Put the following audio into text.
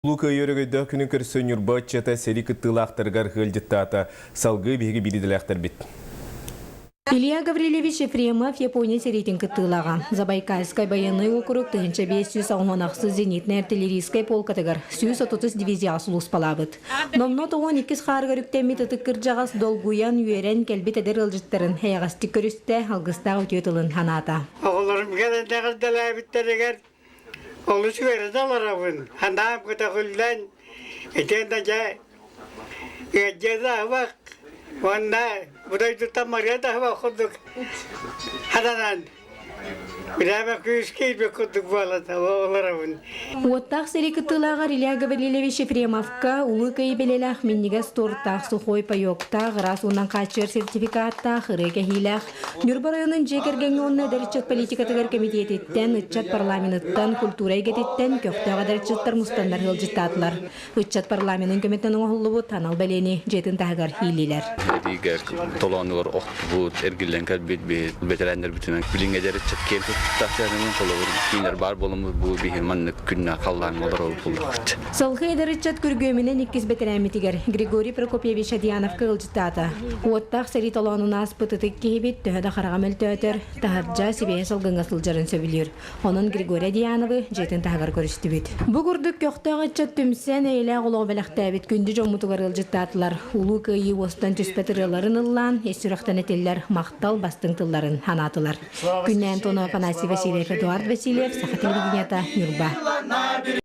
Улуу Кыайыы өрөгөйдөөх күнүн көрсө Ньурба ыччата сэрии кыттыылаахтарыгар ыалдьыттаата. Салгыы биһиги биирдэлээхтэрбит. Илья Гаврильевич Ефремов Япония сэриитин кыттыылааҕа. Забайкальскай байыаннай уокурук 1586 зенитнэй артиллерийскай полкатыгар 130 дивизияҕа сулууспалаабыт. Номнуо тоҕуон иккис хаарыгар үктэммит ытык кырдьаҕас долгуйан, үөрэн кэлбит эдэр ыалдьыттарын эйэҕэстик көрүстэ, алгыстаах үтүө тылын анаата. Оҕолорум кэлэн эҕэрдэлээбиттэригэр Олус үөрэнэ олоробун, санаам көтөҕүллэн, итиэннэ дьэ ыалдьыа да аһыбах уонна бу дойдуттан барыа да аһыбах курдук сананан Бирээмэ күүс киирбит курдук буолан олоробун. Уоттаах сэрии кыттыылааҕар Илья Гаврильевич Ефремовка Улуу Кыайыы бэлиэлээх минньигэс туортаах, сухой паёктаах, ыраас уунан хааччыйар сертификаттаах, ырыа кэһиилээх Ньурба оройуонун дьиэ кэргэҥҥэ уонна эдэр ыччат политикатыгар кэмитиэтиттэн, ыччат парламеныттан, культура эйгэтиттэн көхтөөх эдэр ыччаттар мустаннар ыалдьыттаатылар. Ыччат парламенын көмөтүнэн оҥоһуллубут анал бэлиэни дьиэтин таһыгар иилилэр. Эриигэ толоонугар охтубут, эргиллэн кэлбит бэтэрээннэрбитинэн билиҥҥэ эдэр ыччат киэн туттаах дьаһанын холобур кинилэр баар буоламмыт бу биһи маннык күннээх халлааҥҥа олорор буоллахпыт. Салгыы эдэр ыччат күргүөмүнэн иккис бэтэрээммитигэр Григорий Прокопьевич Адьяновка ыалдьыттаата. Уоттаах сэрии толоонун ааспыт ытык киһибит төһө да хараҕа мөлтөөтөр, таһырдьа сибиэһэ салгыҥҥа сылдьарын сөбүлүүр. Онон Григорий Адьяновы дьиэтин таһыгар көрүстүбүт. Бу курдук көхтөөх ыччат түмсэн, эйэлээх олоҕу бэлэхтээбит күндү дьоммутугар ыалдьыттаатылар. Улуу Кыайыы уостан түспэт ырыаларын ыллаан, ис сүрэхтэн этиллэр махтал бастыҥ тылларын анаатылар. Күннээн Антонова, Афанасий Васильев, Эдуард Васильев, Саха телевидениета, Ньурба.